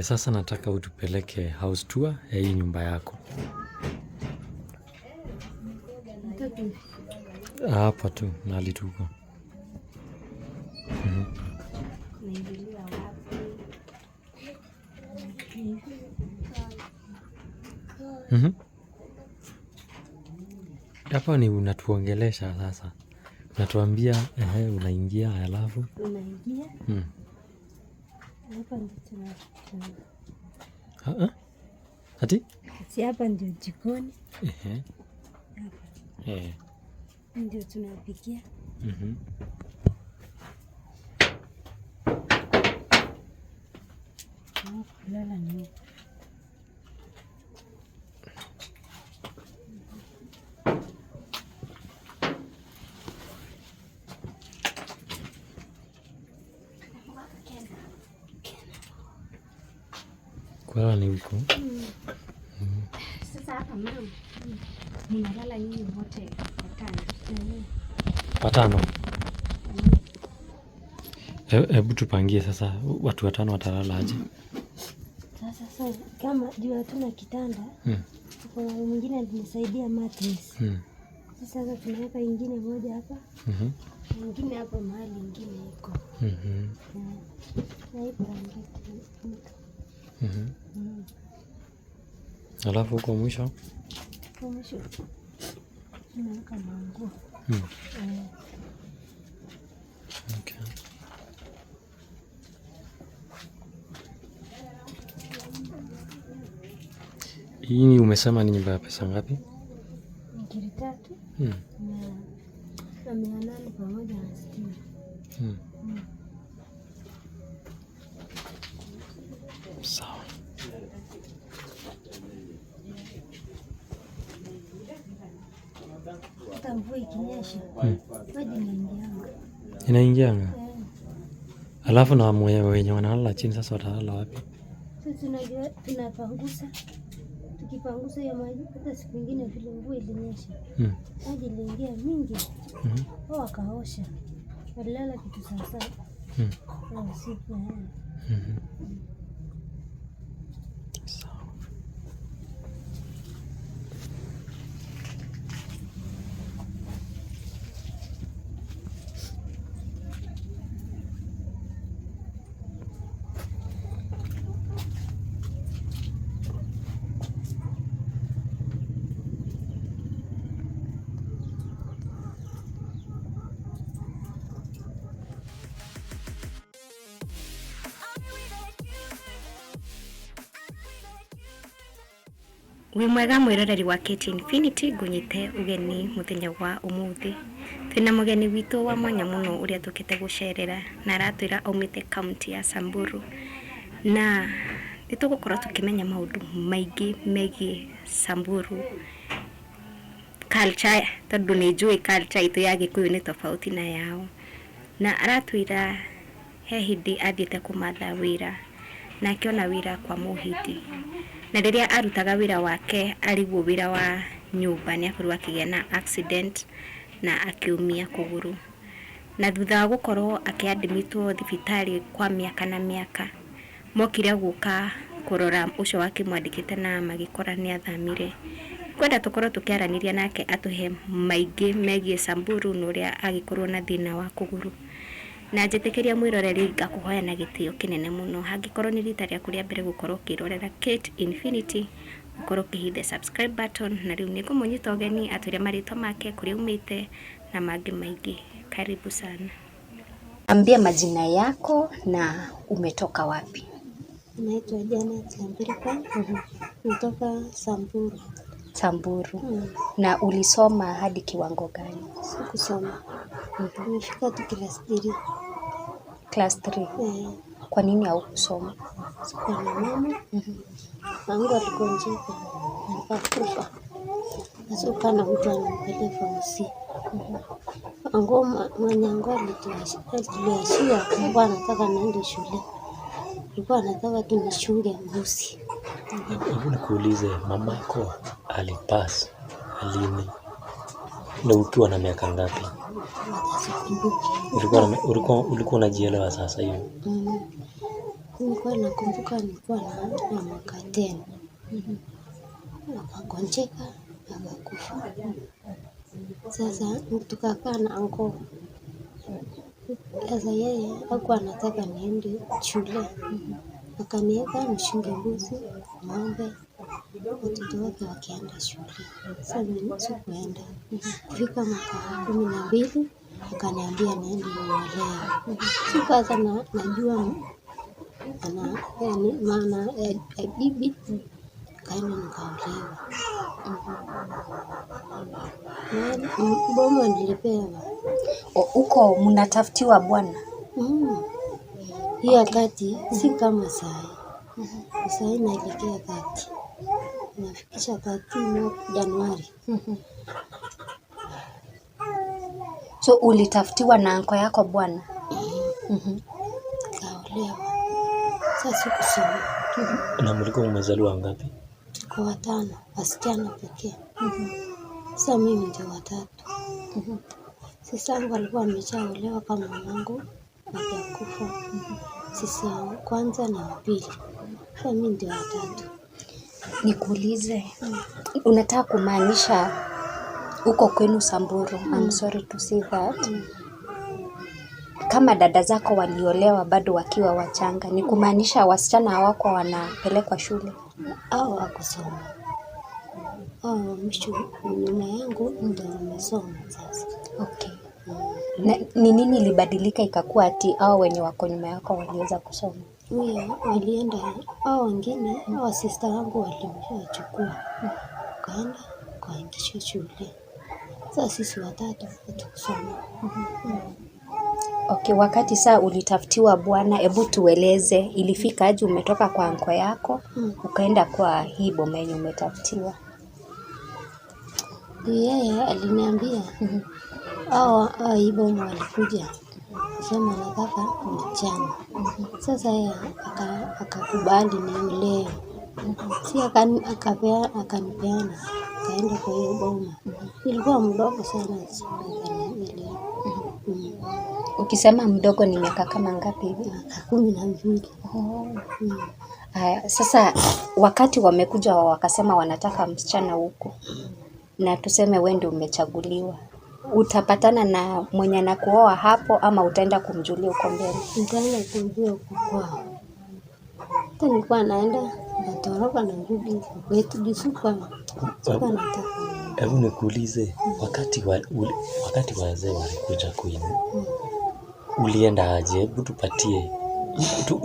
Sasa nataka utupeleke house tour ya hii nyumba yako. Hapa tu mahali tuko. Naingilia wapi? Hapa ni unatuongelesha sasa. Unatuambia ehe, unaingia halafu. Unaingia hapa ndio tuna Ah, ah. Ati? si hapa ndio jikoni, Ehe. hapa Eh. ndio tunapikia. Na kulala ni huku. Kulala ni huku. Sasa hapa mama, mnalala nyinyi wote watano? Watano. Hebu tupangie sasa watu watano watalala aje? Sasa kama juu hatuna kitanda, kuna mwingine alinisaidia mattress. Sasa tunaweka ingine moja hapa, ingine hapa mahali ingine iko. Na hii blanketi tunafunika. Alafu huko mwisho? Kwa mwisho tunaweka manguo. Okay. Hii umesema ni nyumba ya pesa ngapi? Ngiri 3 na 800 pamoja na stima. Sawa. Hata mvua ikinyesha maji inaingianga. Inaingianga? Alafu na wenye wanalala chini sasa watalala wapi? Sasa tunajua tunapangusa. Tukipangusa hiyo maji, hata siku ingine vile mvua ilinyesha maji iliingia mingi, wao wakaosha, walilala kitu saa 7 ya usiku. Sawa. Wĩ mwega mwĩroreri wa KT Infinity, ngũnyite ũgeni mũthenya wa ũmũthĩ. Twĩna mũgeni witũ wa mwanya mũno ũrĩa tũkĩte gũcerera na aratwĩra aumĩte kaunti ya Samburu. Na nĩ tũgũkorwo tũkĩmenya maũndũ maingĩ megiĩ Samburu culture, tondũ nĩ njũĩ culture itũ ya Gĩkũyũ nĩ tofauti na yao. Na aratwĩra he hĩndĩ athiĩte kũmatha wĩra na akĩona wĩra kwa Mũhindi. Na rĩrĩa arutaga wĩra wake arĩguo wĩra wa nyũmba nĩ akorirwo akĩgĩa na accident na akĩumia kũgũrũ. Na thutha wa gũkorwo akĩadmitwo thibitarĩ kwa mĩaka na mĩaka, mokire gũka kũrora ũcio wakĩmwandĩkĩte na magĩkora nĩ athamire. Ngwenda tũkorwo tũkĩaranĩria nake atũhe maingĩ megiĩ Samburu na ũrĩa agĩkorwo na thĩna wa kũgũrũ. Na njĩtĩkĩria mwĩroreri ngakũhoya na gĩtĩo kĩnene mũno, hangĩkorwo nĩ rita rĩaku rĩa mbere gũkorwo ũkĩrorera Kate Infinity, ũkorwo ũkĩ hit the subscribe button. Na rĩu nĩ ngũmũnyita ũgeni atwĩre marĩtwa make, kũrĩa aumĩte na mangĩ maingĩ. Karibu sana. Ambia majina yako na umetoka wapi? Naitwa Janet Lambirika, natoka Samburu. Samburu. Na ulisoma hadi kiwango gani? Sikusoma. Nimefika tu class 3. Class 3. Kwa nini haukusoma? Sikuwa na mama. Mamangu aligonjeka akakufa. Sasa na mtu anampeleka hosi. Ango mwenye ango alituachia, alikuwa anataka niende shule. Alikuwa anataka tu nichunge mbuzi. Hebu nikuulize, mamako alipass lini na ukiwa na miaka ngapi? Sikumbuki. Ulikuwa unajielewa sasa hivi? Nilikuwa nakumbuka nilikuwa na mwaka 10. Akagonjeka akakufa. Sasa tukakaa na anko. Sasa yeye hakuwa anataka niende shule. Akaniweka nichunge mbuzi, ng'ombe, watoto wake wakienda shule. Sasa mimi sikuenda. Kufika mwaka 12 akaniambia niende niolewe. Sikuwa najua maana ya bibi, nikaenda nikaolewa. Boma nilipewa. Huko mnatafutiwa bwana? Hiyo wakati si kama saa hii. Saa hii naelekea 30. Nafikisha 30 Januari. So ulitafutiwa na anko yako bwana? Nikaolewa. Sasa sikusoma. Na mlikuwa mmezaliwa ngapi? Tuko 5, wasichana pekee. Sasa mimi ndio watatu. Sisi yangu alikuwa ameshaolewa kama mamangu hajakufa. Sisi wa kwanza na wa pili. Sasa mimi ndio watatu. Nikuulize, unataka kumaanisha huko kwenu Samburu, I'm sorry to say that. Kama dada zako waliolewa bado wakiwa wachanga, ni kumaanisha wasichana hawako wanapelekwa shule? Hao hawakusoma. Hao mwisho nyuma yangu ndio wamesoma sasa. Okay. Na ni nini ilibadilika ikakuwa ati hao wenye wako nyuma yako waliweza kusoma? Huyo walienda, hao wengine, hao sister wangu waliwachukua. Wakaenda wakaingishwa shule. Sasa sisi watatu hatukusoma. Okay, wakati saa ulitafutiwa bwana, hebu tueleze ilifika aje umetoka kwa anko yako ukaenda kwa hii boma yenye umetafutiwa? Yeye aliniambia hao hii boma walikuja kusema nataka msichana. Sasa yeye akakubali niolewe. Si akanipeana, akaenda kwa hiyo boma. Nilikuwa mdogo sana, sikunielewa. Ukisema mdogo ni miaka kama ngapi hivi? Miaka 12. Haya, sasa wakati wamekuja wakasema wanataka msichana huko, na tuseme wewe ndio umechaguliwa, utapatana na mwenye anakuoa hapo ama utaenda kumjulia huko mbele? Nitaenda kumjua huko kwao. Hata nilikuwa naenda natoroka narudi huko kwetu juu sikuwa nataka. Hebu nikuulize, wakati wazee walikuja kwenu, ulienda aje? Hebu tupatie,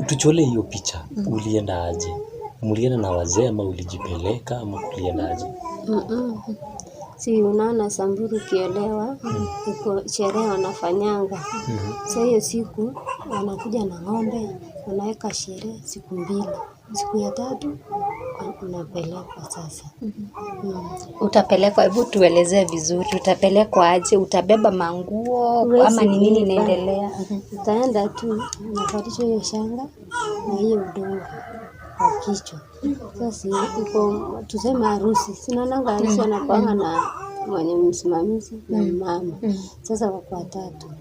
tuchole hiyo picha. Ulienda aje? Mlienda na wazee ama ulijipeleka ama ulienda aje? Si unaona Samburu ukiolewa, iko sherehe wanafanyanga. Sasa hiyo siku wanakuja na ng'ombe, wanaweka sherehe siku 2. Siku ya 3 unapelekwa sasa. Utapelekwa, hebu tuelezee vizuri, utapelekwa aje? Utabeba manguo ama ni nini inaendelea? Utaenda tu unavalishwa hiyo shanga na hiyo udongo kwa kichwa. Sasa iko tuseme harusi, si unaonanga harusi wanakuanga na mwenye msimamizi na mama. Sasa wako watatu.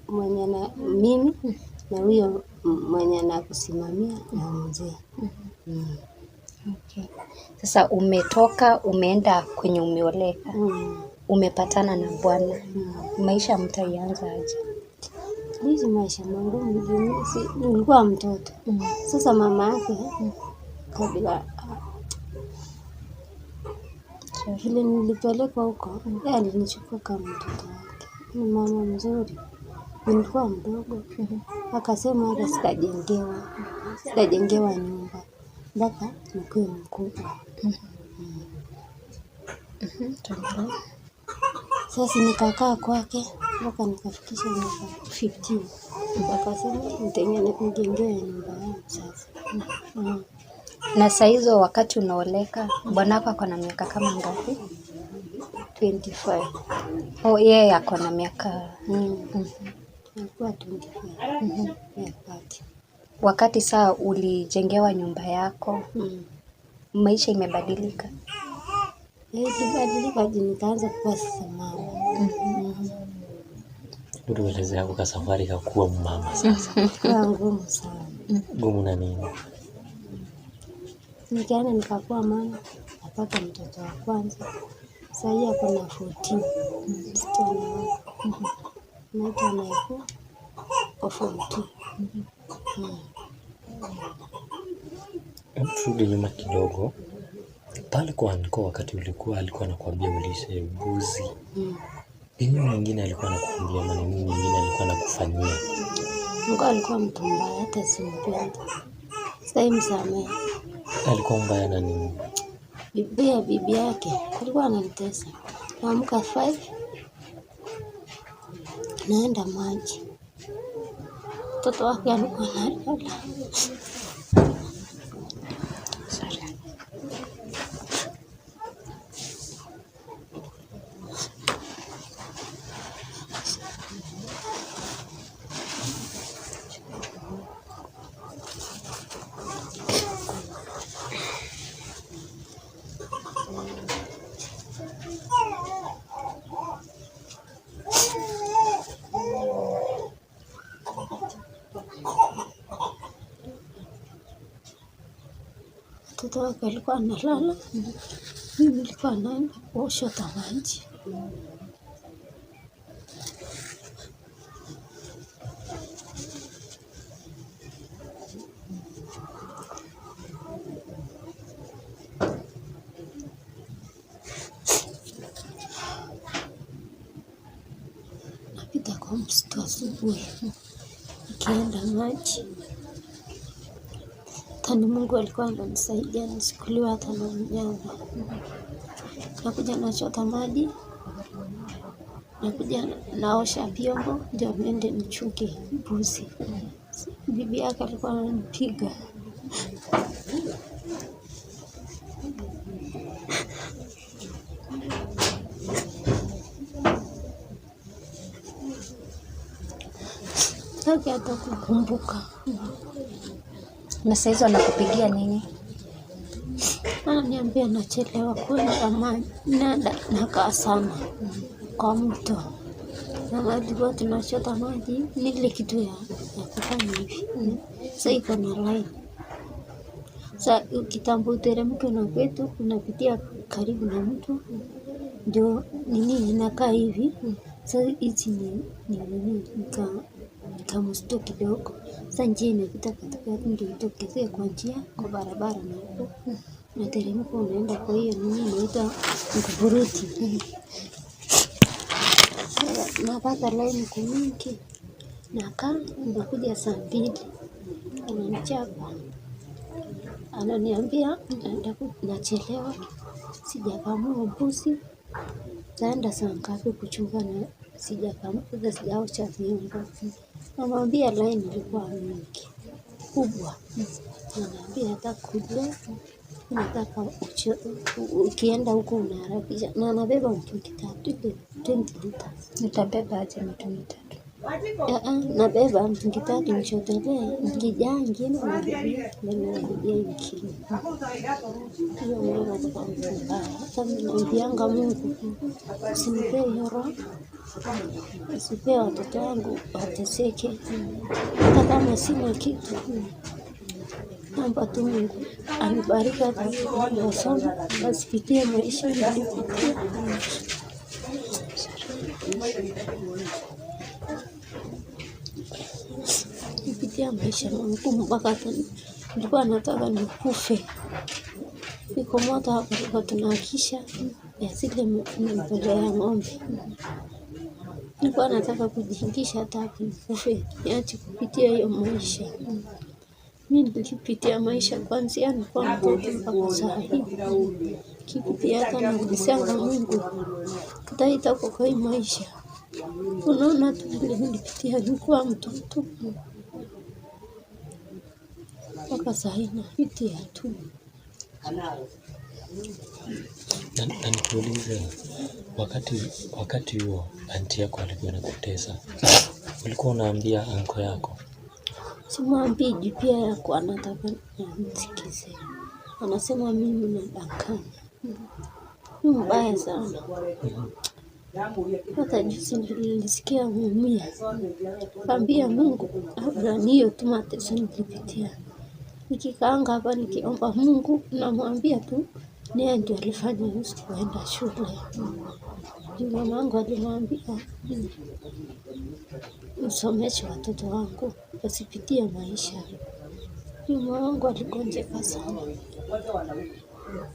Mwenye na mimi na huyo mwenye anakusimamia na mzee. Okay. Sasa umetoka umeenda kwenye umeoleka. Umepatana na bwana. Maisha mtaianza aje? Hizi maisha magumu, nilikuwa mtoto. Sasa mama yake kabla vile nilipelekwa huko, yeye alinichukua kama mtoto wake. Ni mama mzuri. Nilikuwa mdogo. Akasema hata sitajengewa nyumba mpaka nikuwe mkubwa. Sasa nikakaa kwake mpaka nikafikisha miaka 15. Akasema nijengewe nyumba yangu sasa. Na saa hizo wakati unaoleka, bwanako ako na miaka kama ngapi? 25. Oh, yeye ako na miaka Alikuwa 25. Wakati. Wakati saa ulijengewa nyumba yako, maisha imebadilika? Ilibadilika hadi nikaanza kuwa sasa mama. Tueleze yako ka safari ka kuwa mama sasa. Kwa ngumu sana. Gumu na nini? Nikaenda nikakuwa mama, napata mtoto wa kwanza. Saa hii ako na 14, msichana wangu. Naitwa Naiku wa form 2. Hebu turudi nyuma kidogo. Pale kwa anko wakati ulikuwa alikuwa anakuambia ulishe mbuzi. Ni nini mwingine alikuwa anakuambia ama ni nini mwingine alikuwa anakufanyia? Mungu alikuwa mtu mbaya, hata simpendi. Sasa msamehe. Alikuwa mbaya na nini? Bibi ya bibi yake alikuwa ananitesa. Naamka 5 naenda maji, mtoto wake alikuwa analala. Sorry. Mtoto wake alikuwa analala, mimi nilikuwa naenda kuosha maji. Napita kwa msitu asubuhi nikienda maji. Hata ni Mungu alikuwa ananisaidia nisikuliwe hata na mnyama. Nakuja nachota maji, nakuja naosha vyombo ndio niende nichunge mbuzi. Bibi yake alikuwa ananipiga. Sitaki hata kukumbuka. Na saa hizo anakupigia nini? Ananiambia nachelewa kwenda maji, naenda nakaa sana kwa mto, na maji kwa tunachota maji ni ile kitu ya kufanya hivi. Sasa iko na line. Sasa kitambo uteremke na kwetu unapitia karibu na mto, ndio nini inakaa hivi. Sasa hizi ni nini kamsitu kidogo. Sasa njia imepita katikati, ndio itokezee kwa njia kwa barabara na huko nateremka unaenda kwa hiyo nini inaitwa Nguburuti. Sasa napata line kumingi, nakaa nakuja saa 2 ananichapa, ananiambia nachelewa, sijakamua mbuzi, taenda saa ngapi kuchunga na sijakamua, sijaosha vyombo. Namwambia line ilikuwa mingi kubwa, ananiambia nataka kujua, nataka ukienda huko unaharakisha, na anabeba mtungi 3 ile 20 liters. Nitabeba aje mitungi 3? Nabeba mtungi 3 nichotelee, nikijaa ingine nabebia, nabebia ingine. Hiyo mama alikuwa mtu mbaya. Hata naambianga Mungu usinipee hiyo roho, usipee watoto wangu wateseke, hata kama sina kitu. Naomba tu Mungu anibariki hata wasome wasipitie maisha nilipitia. Nipitia maisha magumu mpaka hata nilikuwa nataka nikufe. Iko moto hapa tulikuwa tunahakisha ya zile mbolea ya ng'ombe. Nilikuwa nataka kujiingisha hata hapo nikufe, niache kupitia hiyo maisha. Mimi nilipitia maisha kuanzia nilikuwa mtoto mpaka saa hii. Kipitia hata naulizanga Mungu, tutaita kwa hii maisha. Unaona tu vile nilipitia nilikuwa mtoto mpaka saa hii napitia tu. Na nikuulize, wakati huo anti yako alikuwa anakutesa, ulikuwa unaambia anko yako? Simwambii juu pia yako anataka nimsikize. Anasema mimi nadanganya. Ni mbaya sana. Hata juzi nilisikia ameumia, kaambia Mungu labda ni hiyo tu mateso nilipitia. Nikikaanga hapa nikiomba Mungu, namwambia tu ni yeye ndio alifanya mimi sikuenda shule. Juu mamangu alimwambia msomeshe watoto wangu wasipitie maisha. Juu mamangu aligonjeka sana.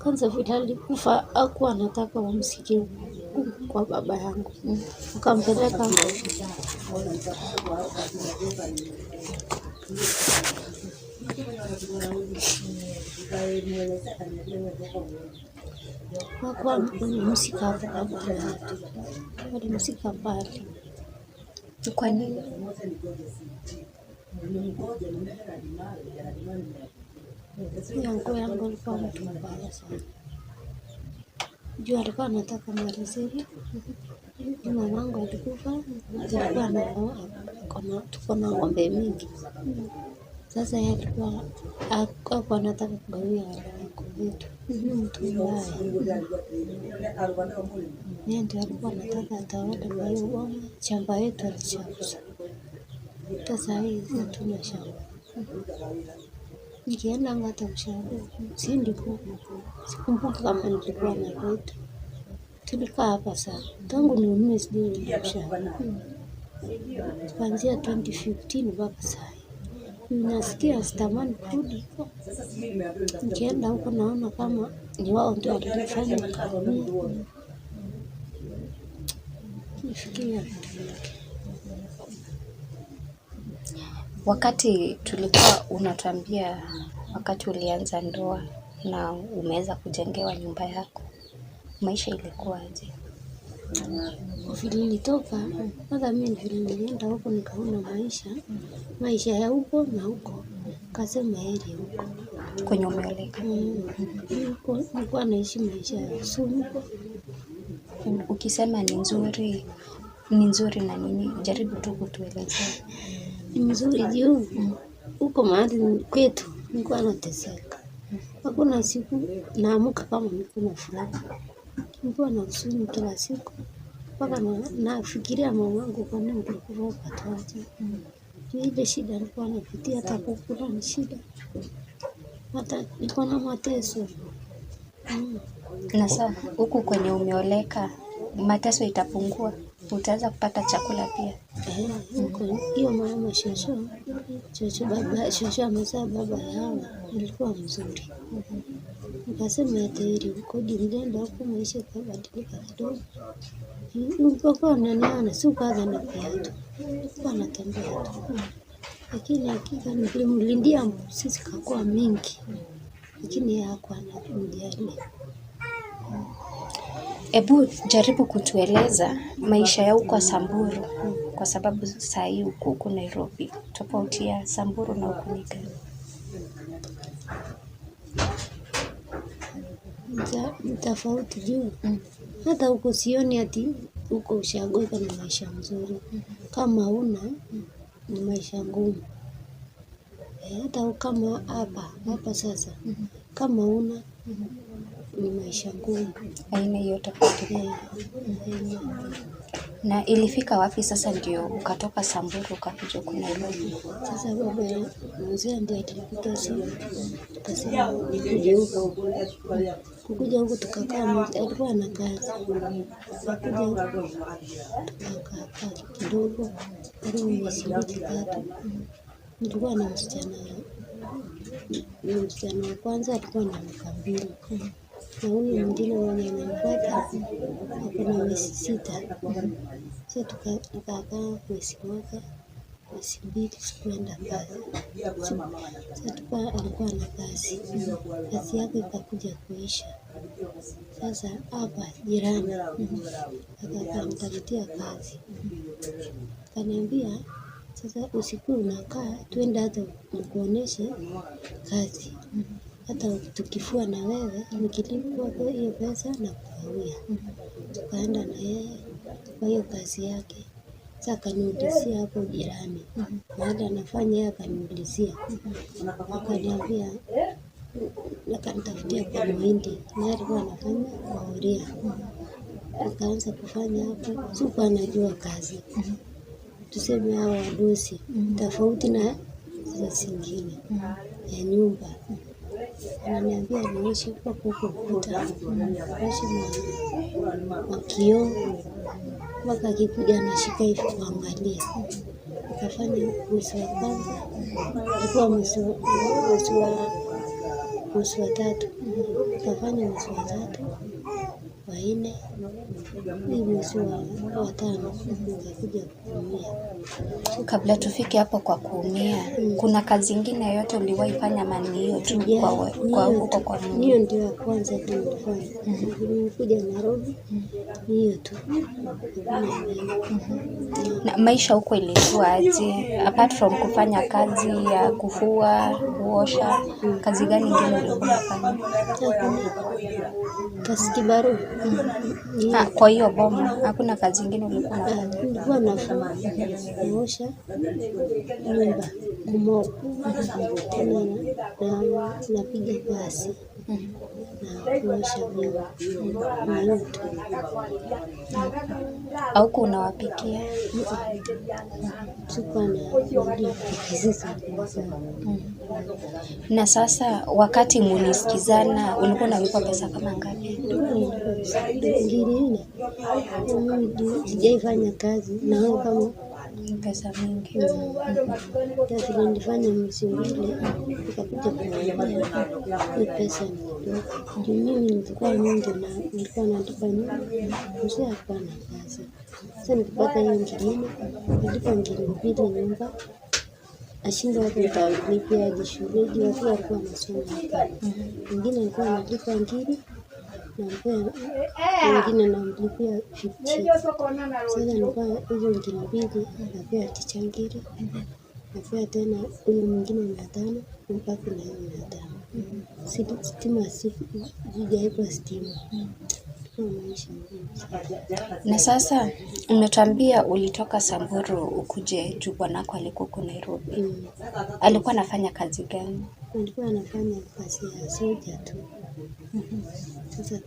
Kwanza vile alikufa hakuwa anataka wamsikie kwa baba yangu, wakampeleka hakuwa walimsika hapo kwa baba yetu, walimsika mbali. Kwa nini? Yangu yangu alikuwa mtu mbaya sana. Juu alikuwa anataka mali zetu. Mamangu alikufa, tulikuwa na tuko na ng'ombe mingi. Sasa yeye alikuwa hakuwa anataka kugawia wale wako wetu. Ni mtu mbaya. Yeye ndio alikuwa anataka atawale kwa hiyo boma. Shamba yetu alishauza. Hata saa hii hatuna shamba. Nikienda hata ushago siendi huko, sikumbuki kama nilikuwa na kwetu. Tulikaa hapa sana tangu niumie, sijaenda ushago kuanzia 2015 mpaka saa hii. Nasikia sitamani kurudi huko. Nikienda huko naona kama ni wao ndio walifanya nikaumia. Nifikiria vitu vingi. Wakati tulikuwa unatuambia wakati ulianza ndoa na umeweza kujengewa nyumba yako, maisha ilikuwa aje? Vile nilitoka kwanza, mimi vile nilienda huko nikaona maisha ya huko na huko, kasema heri huko Kwenye umeoleka? Huko nilikuwa naishi maisha ya huzuni. Ukisema ni nzuri, ni nzuri na nini? Jaribu tu kutuelezea. Ni mzuri juu huko mahali kwetu nilikuwa nateseka. Hakuna siku naamka kama niko na furaha, nilikuwa na huzuni kila siku mpaka nafikiria mamangu, kwa nini ulikufa ukatuacha? Juu ile shida nilikuwa napitia, hata kukula ni shida, hata nilikuwa na mateso. Na sasa huku kwenye umeoleka, mateso itapungua, utaweza kupata chakula pia. Huko hiyo mama shosho shosho baba shosho amezaa baba yao, alikuwa mzuri. Nikasema heri huko juu, nilienda huko maisha ikabadilika kidogo. Nilipokuwa unaniona sikuanza na viatu, nilikuwa natembea tu, lakini hakika nilimlindia sisi kakuwa mingi, lakini yeye hakuwa anamjali. Ebu jaribu kutueleza maisha ya huko Samburu, kwa sababu saa hii uko huku Nairobi. Tofauti ya Samburu na huku ni gani? Ni tofauti juu hata huko sioni ati huko ushago iko na maisha mzuri. Kama huna ni maisha ngumu. Hata kama hapa sasa kama huna ni maisha ngumu. Haina hiyo tofauti. Na ilifika wapi sasa ndio ukatoka Samburu ukakuja huku Nairobi? Sasa baba mzee ndiye alinipigia simu akasema nikuje huku. Kukuja huku tukakaa, alikuwa na kazi. Kukuja huku tukakaa kidogo, karibu miezi 2-3. Nilikuwa na msichana wa kwanza alikuwa na miaka 2. Na huyu mwingine mwenye ananifuata ako na miezi 6. Sasa tukakaa mwezi 1, mwezi 2 sikuenda kazi. Sasa alikuwa na kazi. Kazi yake ikakuja kuisha. Sasa hapa jirani akanitafutia kazi. Akaniambia sasa usiku unakaa twende hata nikuoneshe kazi. Hata tukifua na wewe nikilipwa hiyo pesa na kugawia. Tukaenda na yeye kwa hiyo kazi yake. Sasa akaniulizia hapo jirani. Baada anafanya yeye akaniulizia. Akaniambia akanitafutia kwa muhindi. Na alikuwa anafanya kwa huria. Nikaanza kufanya hapo, sikuwa najua kazi. Tuseme hao wadosi tofauti na zile zingine ya nyumba. Ananiambia nioshe mpaka huko ukuta, nioshe makioo, mpaka akikuja anashika hivi kuangalia. Nikafanya mwezi wa kwanza, ilikuwa mwezi wa tatu. Nikafanya mwezi wa tatu, wa nne, hii mwezi wa tano nikakuja kuumia. Kabla tufike hapo kwa kuumia, kuna kazi ingine yoyote uliwahi fanya ama ni hiyo tu kwa huko kwa Mungu? Hiyo ndio ya kwanza tu nilifanya. Nilikuja Nairobi, ni hiyo tu. Hakuna ingine. Na maisha huko ilikuwa aje? Apart from kufanya kazi ya kufua, kuosha, kazi gani ingine ulikuwa unafanya? Hakuna kazi kibarua. Kwa hiyo boma hakuna kazi ingine ulikuwa unafanya? Nilikuwa nafua, naosha nyumba, kumop, tena napiga pasi na kuosha vyombo. Ni hiyo tu. Haukuwa unawapikia? Sikuwa najua kupika chakula zao. Na sasa wakati mulisikizana ulikuwa unalipwa pesa kama ngapi? Nilikuwa nalipwa ngiri nne. Mimi sijaifanya kazi naona kama Pesa mingi. Sasa vile nilifanya mwezi mbili, nikakuja kumwambia hii pesa ni kidogo. Juu mimi nilikuwa nyingi na nilikuwa nalipa nyumba, mzee hakuwa na kazi. Sasa nikipata hiyo ngiri nne, nalipa ngiri mbili nyumba, nashindwa hapo nitalipia aje shule juu watoto walikuwa wanasoma hapa. Mwingine alikuwa analipa ngiri, nampea mwingine namlipia 50. Sasa nilikuwa hizo ngiri mbili, napea ticha ngiri, napea tena huyo mwingine 500, nabaki na hiyo 500. Stima sijaekwa stima. Ilikuwa maisha ngumu sana. Na sasa umetuambia ulitoka Samburu ukuje juu bwanako alikuwa huko Nairobi. Alikuwa anafanya kazi gani? Alikuwa anafanya kazi ya soja tu. Sasa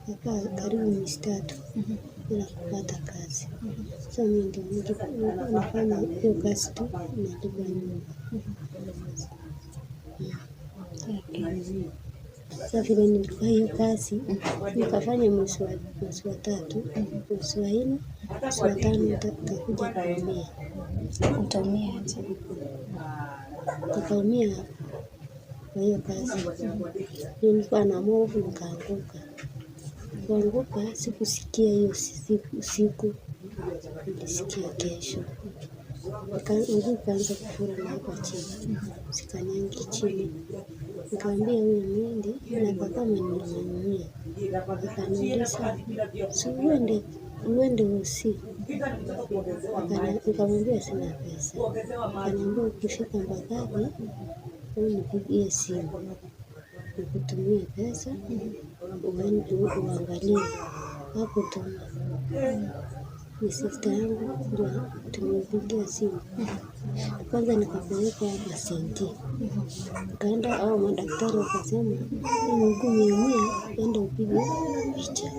kakaa karibu miezi 3 bila kupata kazi. Sasa mimi ndio nilikuwa nafanya hiyo kazi tu nalipa nyumba. Sasa vile nilikuwa hiyo kazi, nikafanya mwezi wa tatu, mwezi wa nne, mwezi wa tano nikakuja kuumia. Utaumia aje? Nikaumia kwa hiyo kazi. Nilikuwa na movu nikaanguka. Kuanguka sikusikia hiyo siku, nilisikia kesho. Mguu ukaanza kufura na hapa chini, sikanyangi chini. Nikamwambia huyo mwindi na kama nimeumia. Akaniuliza, si uende usi. Nikamwambia sina pesa. Akaniambia ukifika Mbagathi unipigie simu, nikutumie pesa uende uangalie. Hakutuma. Ni sister yangu ndio tumempigia simu. Kwanza nikapelekwa hapa Senti. Nikaenda hao madaktari wakasema hii mguu imeumia, enda upige picha.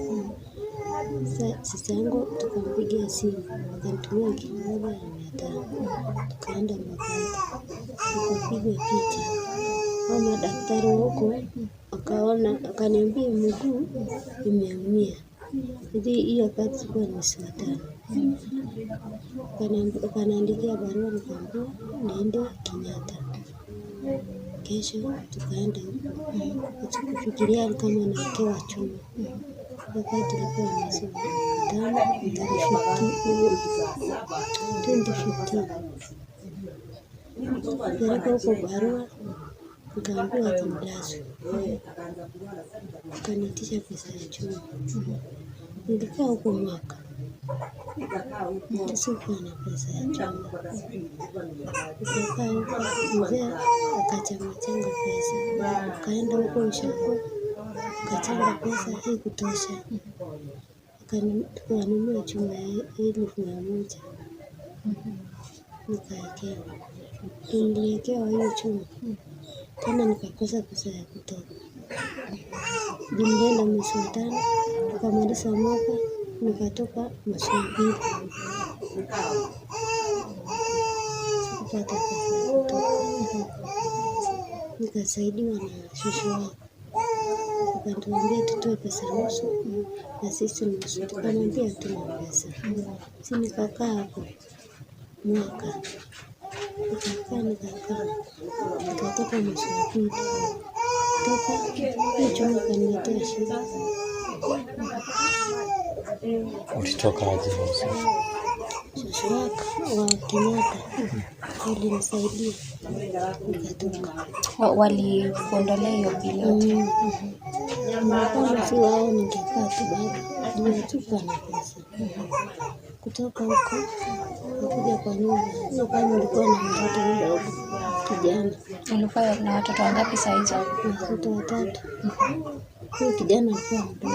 Sasa sister yangu tukampigia simu, akanitumia 1,500. Tukaenda Mbagathi, nikapigwa picha. Hao madaktari huko wakaona, wakaniambia mguu imeumia. Hiyo wakati ilikuwa ni mwezi wa 5. Wakaniandikia barua nikaambiwa niende Kenyatta. Kesho tukaenda huko. Hatukufikiria kama nawekewa chuma. Wakati ilikuwa mwezi wa 5 tarehe 2015. Peleka huko barua nikaambiwa ati nilazwe. Wakaniitisha pesa ya chuma. Nilikaa huko mwaka. Sikuwa na pesa ya chuma. Nikakaa huko, mzee akachanga changa pesa. Akaenda huko ushago, akachanga pesa haikutosha. Tukanunua chuma ya 1,100. Nikaekewa. Niliwekewa hiyo chuma. Tena nikakosa pesa ya kutoka. Nilienda mwezi wa 5, nikamaliza mwaka, nikatoka mwezi wa 2. Sikupata pesa ya kutoka. Nikasaidiwa na shosho wangu. Akatuambia tutoe pesa nusu na sisi nusu. Tukamwambia hatuna pesa. Si nikakaa hapo mwaka. Nikakaa. Nikatoka mwezi wa 2. Toka hiyo chuma ikaniletea shida. Ulitoka aje hosi? Shosho wako wa Kenyatta walinisaidia nikatoka. Walikuondolea hiyo bili yote? Kama si wao ningekaa tu bado. Nilitupa na pesa. Kutoka huko nikakuja kwa nyumba. Hiyo kama nilikuwa na mtoto mdogo kijana. Ulikuwa na watoto wangapi saa hizo? Watoto 3. Huyo kijana alikuwa mdogo.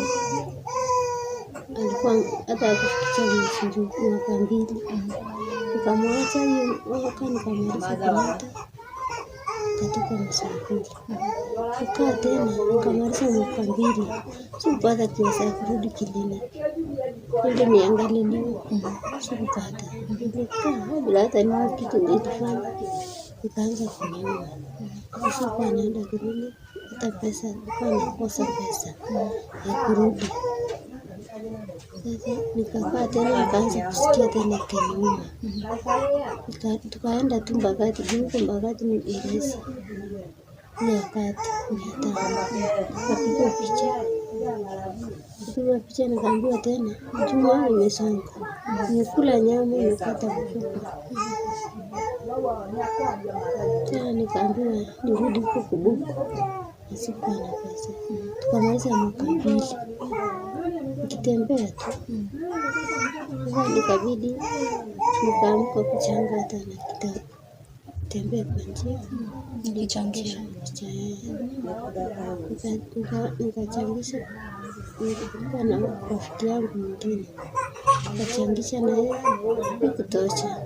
Alikuwa hata hakufikisha mwaka 2. Nikamwacha hiyo mwaka, nikamaliza Kenyatta. Nikatoka mwezi wa 2. Kukaa tena nikamaliza mwaka 2. Sikupata pesa ya kurudi kliniki. Ili niangaliliwe. Sikupata. Nilikaa bila hata nini kitu nilifanya. Nikaanza kuniuma. Sikuwa naenda kliniki, hata pesa nilikuwa nakosa pesa ya kurudi. Sasa nikakaa tena nikaanza kusikia tena kiniuma. Tukaenda tu Mbagathi, juu huko Mbagathi ni rahisi. Ni ya kati, 500. Nikapigwa picha. Nikapigwa picha nikaambiwa tena chuma imesonga. Nimekula nyama imekata mfupa. Tena nikaambiwa nirudi huko kubuku. Sikuwa na pesa. Tukamaliza mwaka 2. Nikitembea tu. Sasa nikabidi nikaamka kuchanga hata na kitabu. Tembea kwa njia. Nilichangisha. Nikachangisha. Nilikuwa na rafiki yangu mwingine. Nikachangisha na yeye kutosha.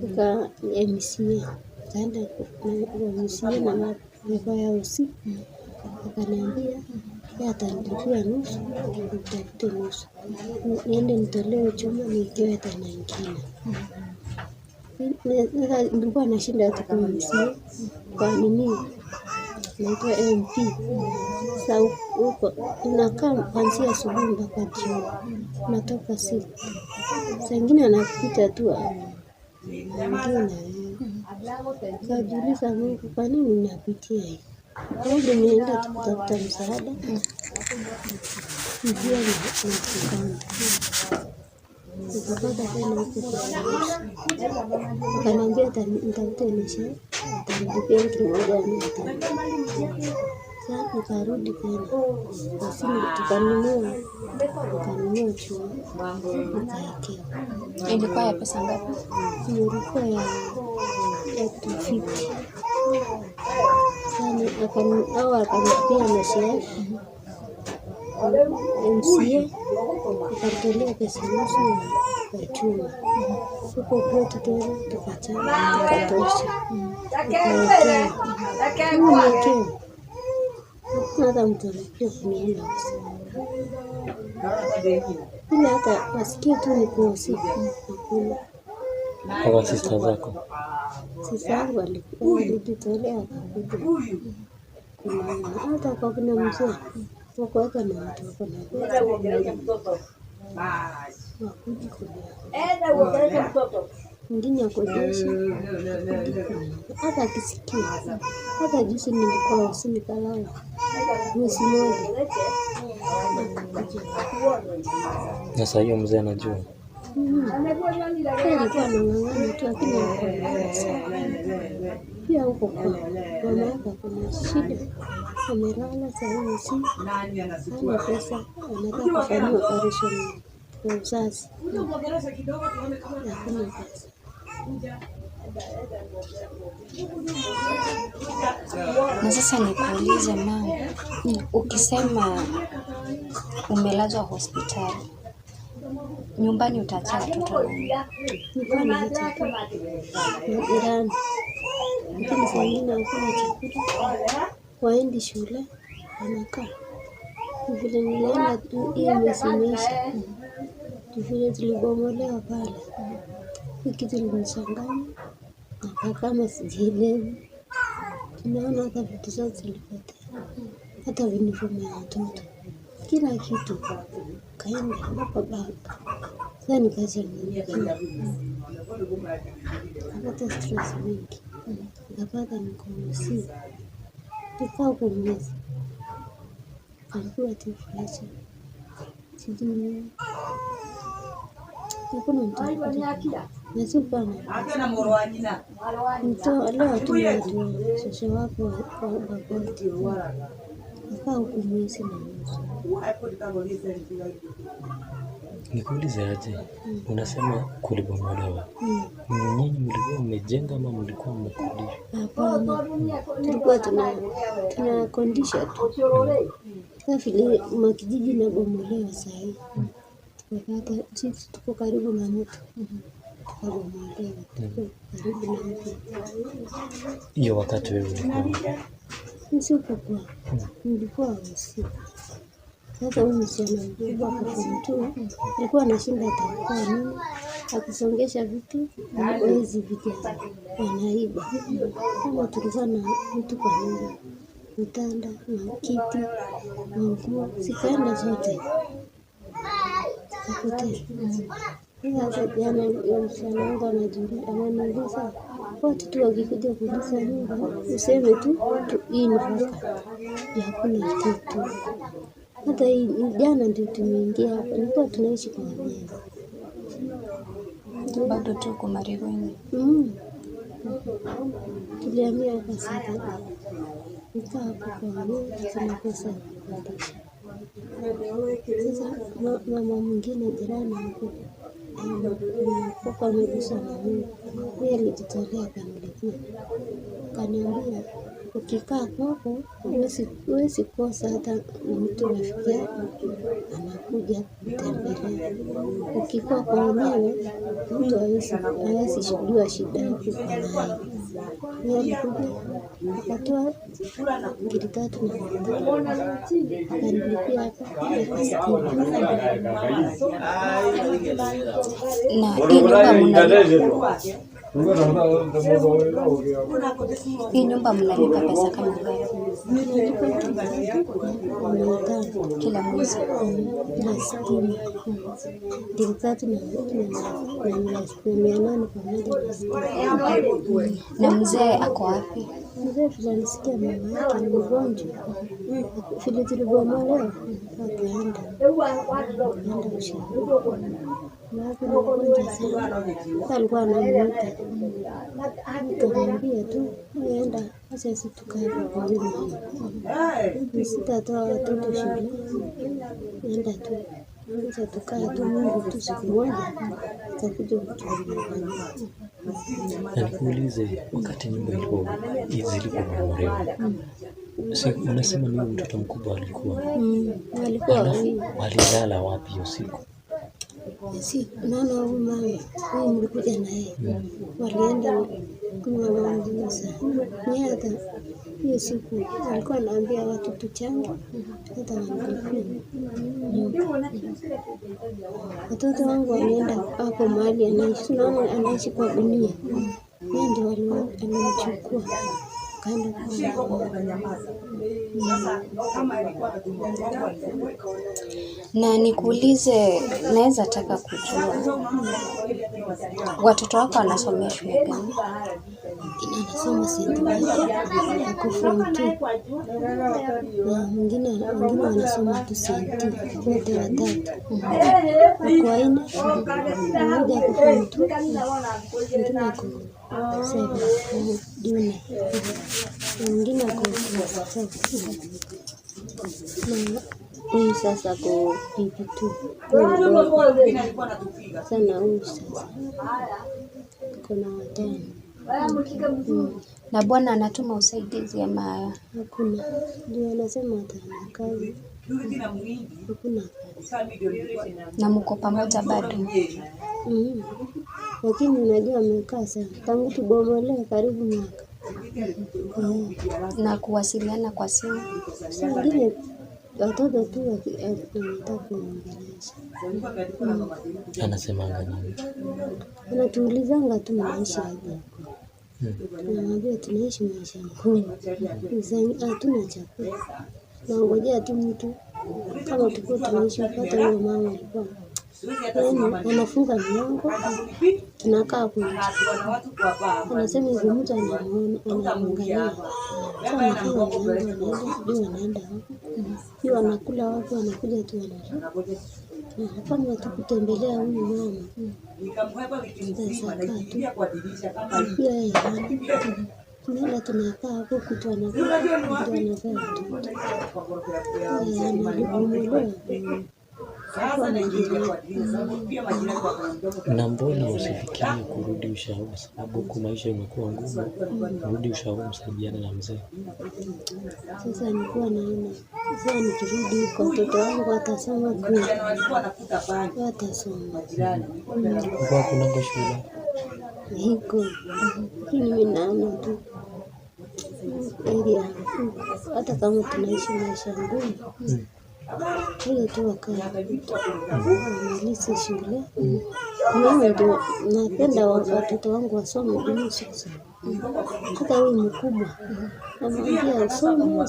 Nika MCA. Nikaenda na MCA na mapepa ya usi. Akaniambia yeye atanilipia nusu, nitafute nusu. Niende nitolewe chuma niwekewe tena ingine. Nilikuwa nashinda hata kwa MCA, kwa nini? Naitwa MP. Sasa huko unakaa kuanzia asubuhi mpaka jioni. Unatoka siku. Saa ingine anapita tu anaongea na wewe. Nikajiuliza Mungu, kwa nini ninapitia hii? Labda nienda tu kutafuta msaada. Njia ni kukanda. Nikapata tena huko kwa nusu. Akaniambia nitafute nishe, atanilipia 1500. Sasa nikarudi tena. Basi nikanunua chuma nikaekewa. Ilikuwa ya pesa ngapi? Ilikuwa ya 250. Sasa hao akanilipia na share MCA akatolea pesa nusu ya chuma. Huko kwetu tena tukachanga tukatosha. Nikawekewa. Mimi niwekewa. Hakuna hata mtu alikuja kuniona usiku. Ila hata wasikie tu niko usiku. Hakuna. Hawa sister zako? Sister yangu walijitolea wakakuja kuniona. Hata kwa kina mzee wako hata na watu wako na pesa wakuji kuniona. Mwingine ako jeshi, hakuji kuniona. Hata akisikia. Hata juzi nilikuwa usiku nikalala mwezi mmoja. Hakukuja. Sasa hiyo mzee anajua? Pia alikuwa anang'ang'ana tu lakini alikuwa na pesa. Pia huko kwa mama yake ako na shida. Amelala saa hii usiku. Hana pesa, anataka kufanyiwa operation ya uzazi. Hakuna pesa. Na sasa nikuulize mama, ukisema umelazwa hospitali, nyumbani utaacha watoto nani? Nilikuwa naacha tu jirani. Lakini saa ingine hakuna chakula, waendi shule, wanakaa. Vile nilienda hiyo mwezi imeisha, vile tulibomolewa pale, hii kitu ilinichanganya, nakaa kama sijielewi. Tunaona hata vitu zote zilipotea, hata uniform ya watoto, kila kitu kaenda hapa baba. Sasa nikachanganyikiwa, nikapata stress mingi, nikapata niko usiku, nikaa huko mwezi, alikuwa temperature sijui nini, hakuna mtu alikuja na sikuwa na leo tu watu shosho wako wa Baboti nakaa huku mwezi na nusu. Nikuulize aje, unasema kulibomolewa. Nyinyi mlikuwa mmejenga ama mlikuwa mmekodisha? Hapana, tulikuwa tunakondisha tu. Sasa vile makijiji inabomolewa saa hii, tukapata sisi tuko karibu na mto, tukabomolewa, tuko karibu na mto. Hiyo wakati wewe ulikuwa Mimi sikukuwa, nilikuwa usiku. Sasa huyu msichana mkubwa ako form 2 alikuwa anashinda atakuwa nini, akisongesha vitu wezi vijana wanaiba. Kama tulikuwa na vitu kwa nyumba, vitanda na kiti na nguo, zikaenda zote zikapotea. Sasa jana huyo msichana wangu ananiuliza, watu tu wakikuja kuuliza nyumba useme tu hii ni vacant, hakuna kitu. Hata hii jana ndio tumeingia hapa, nilikuwa tunaishi kwa wenyewe. Bado tuko Marigoini. Tulihamia hapa Saturday. Nikaa hapo kwa wenyewe, sina pesa ya kukodisha. Sasa mama mwingine jirani hapo alikuwa ameguswa na Mungu, yeye alijitolea akanilipia, akaniambia ukikaa kwako huwezi kosa hata mtu rafiki yako anakuja kutembelea. Ukikuwa kwa wenyewe mtu hawezi jua shida yako uko nayo. Yeye alikuja akatoa 3,500 akanilipia hapa na stima. Na hii nyumba mnalipa pesa kama ngapi? Tunalipa 3,500 Kila mwezi. na stima 3,800 pamoja na stima. Na mzee ako wapi? Mzee vile alisikia mama yake ni mgonjwa, vile tulibomolewa akaenda ushauri. Mama yake ni mgonjwa sana, sasa alikuwa anamuita, nikamwambia tu enda, acha sisi tukae kwa huyu mama, sitatoa watoto shule, enda tu acha tukae tu, Mungu tu siku moja atakuja kutuangalia. Na nikuulize, wakati nyumba zilipobomolewa, si unasema ni huyu mtoto mkubwa alikuwa, Walikuwa alafu wawili. walilala wapi hiyo siku? Si naona huyu mama huyu mlikuja na yeye, walienda ni mama mzuri sana. Ni hata hiyo siku alikuwa anaambia watu tuchange, hata wanilipie nyumba. Watoto wangu walienda hapo mahali anaishi, tunaona anaishi kwa gunia, yeye ndio alimchukua kaenda kwa Na nikuulize, naweza taka kujua watoto wako wanasomea shule gani? Mwingine anasoma St. Michael ako form 2 na mwingine wengine wanasoma tu St. wote watatu wako wanne, mmoja ako form 2, mwingine ako 7 junior na mwingine ako class 4 na huyu sasa ako PP2 huyu mdogo sana, huyu sasa kuna watano. Na bwana anatuma usaidizi ama? Hakuna, ndio anasema atana kazi, hakuna kazi. Na mko pamoja bado? Lakini unajua amekaa sana tangu tubomolewe karibu mwaka. Na kuwasiliana kwa simu? Saa ingine watoto tu wanataka kuongelesha. Anasemanga nini? Anatuulizanga tu mnaishi aje huko. Tunamwambia tunaishi maisha ngumu, hatuna chakula, nangojea tu mtu kama tulikuwa tunaishi upate huyo mama alikuwa yaani anafunga mlango, tunakaa hapo nje. Anasema hivi mtu anamuona, anamwangalia. Sasa anafunga mlango, anaenda sijui wanaenda wapi, sijui wanakula wapi, wanakuja tu wanarudi. Kama tu kutembelea huyu mama sasa kaa tu pia yeye hana. Tunaenda tunakaa hapo kutu anavaa mtu anavaa mtoto yeye hana, alibomolewa kwa majirani. Na mbona usifikirie kurudi ushago? Kwa sababu huku maisha imekuwa ngumu. Rudi ushago, msaidiane na mzee. Sasa nilikuwa naona sasa nikirudi huko watoto wangu watasoma kweli, watasoma Huko hakunanga shule. hiko, lakini mimi naona tu area hata kama tunaishi maisha ngumu, ile tu wakae wamalize shule. Mimi ndio napenda watoto wangu wasome dunia sikusoma. Hata huyu mkubwa namwambia usome,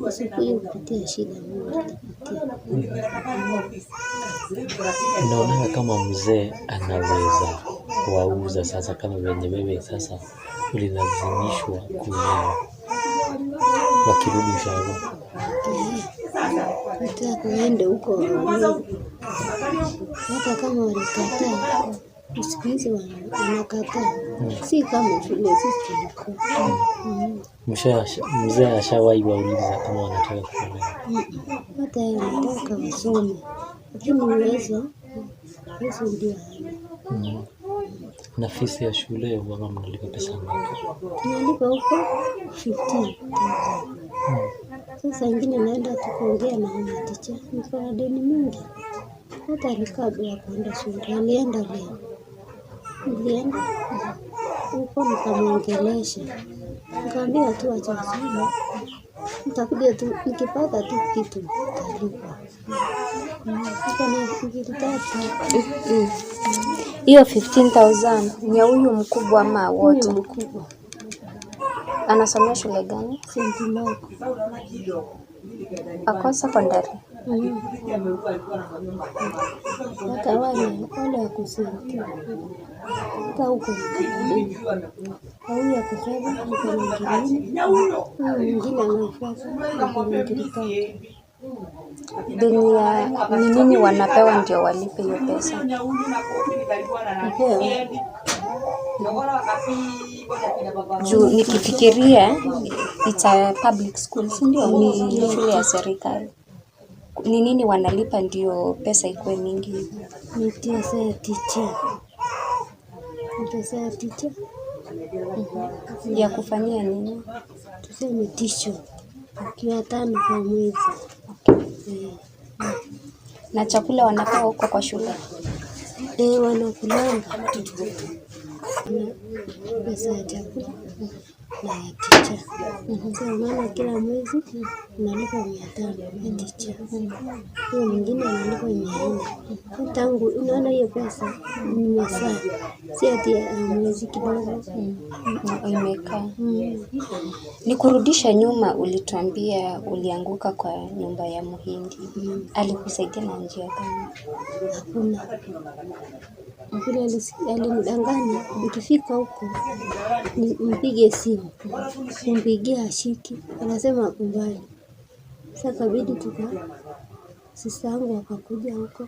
usikuje kupitia shida mimi nitapitia. Unaonanga kama mzee anaweza wauza sasa, kama venye wewe sasa ulilazimishwa kuolewa wakirudi ushago? Nataka waende huko waolewe, hata kama walikataa, siku hizi wanakataa, si kama vile sisi tulikuwa. Mzee ashawahi wauliza kama wanataka kuolewa? Hata yeye anataka wasome, lakini uwezo ndio hana. Na fisi ya shule huwanga mnalipa pesa ngapi? Tunalipa huko 15,000. Sasa ingine naenda tu kuongea na mama teacher, niko na deni mingi. Hata alikaa bila kuenda shule, alienda leo. Nilienda huko nikamwongelesha, nikamwambia tu acha wasome, nitakuja tu nikipata tu kitu nitalipa. Niko na ngiri 3. Hiyo 15,000 ni ya huyu mkubwa ama Huyu wote? mkubwa Anasomea shule gani? St. Michael. Ako secondary? Hata wale wako St. Hata huko niko na deni. Kwa huyu ako 7 niko na ngiri 4, huyu mwingine anafuata niko na ngiri 3. Deni ya ni nini wanapewa ndio walipe hiyo pesa? Napewa Juu nikifikiria it's a public school, si ndio? Ni shule ya serikali. Ni nini wanalipa ndio pesa ikuwe mingi hivyo? Ni pesa ya teacher, ni pesa ya teacher Ya kufanyia nini? tuseme tisho 500 kwa mwezi. Na chakula wanapewa huko kwa shule? Wanakulanga na pesa ya chakula na ya teacher. Sasa unaona kila mwezi unalipa 500 ya teacher, huyo mwingine analipa 400. Tangu unaona hiyo pesa ni masaa, si ati ya mwezi kidogo. Na imekaa. Nikurudisha nyuma, ulituambia ulianguka kwa nyumba ya Muhindi. Alikusaidia na njia gani? Hakuna vile alinidanganya, nikifika huko nimpige simu, kumpigia ashiki, anasema ako mbali. Sasa kabidi sista yangu akakuja huko,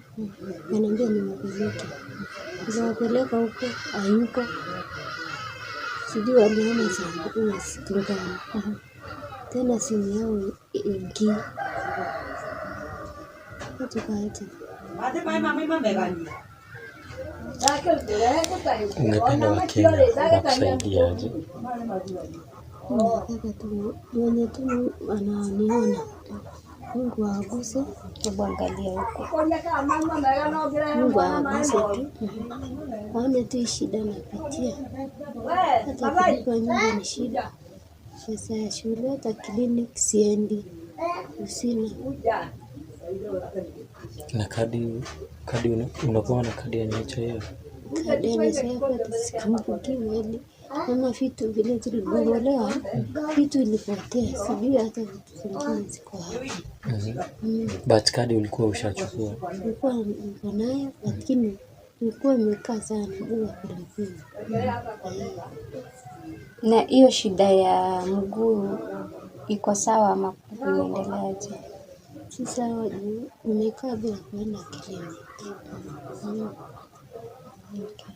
ananiambia niwapeleke, nikawapeleka huko, hayuko, sijui waliona siku gani tena, simu yao ingii, tukaacha. Ungependa Wakenya wakusaidie aje? Nataka tu mwenye tu ananiona, Mungu awaguse, Hebu angalia huko. Mungu awaguse tu, aone tu hii shida napitia. Hata kulipa nyumba ni shida. Pesa ya shule hata clinic siendi. Sina. Na kadi unakuwa na kadi ya NHIF? Kadi ya NHIF hata sikumbuki kweli. Kama vitu vile tulibomolewa, vitu ilipotea, sijui hata vitu zingine ziko wapi. But kadi ulikuwa ushachukua? Nilikuwa niko nayo, lakini ilikuwa imekaa sana bila kulipia. Na hiyo shida ya mguu iko sawa ama inaendeleaje? Si sawa juu nimekaa bila kuenda kliniki. Okay.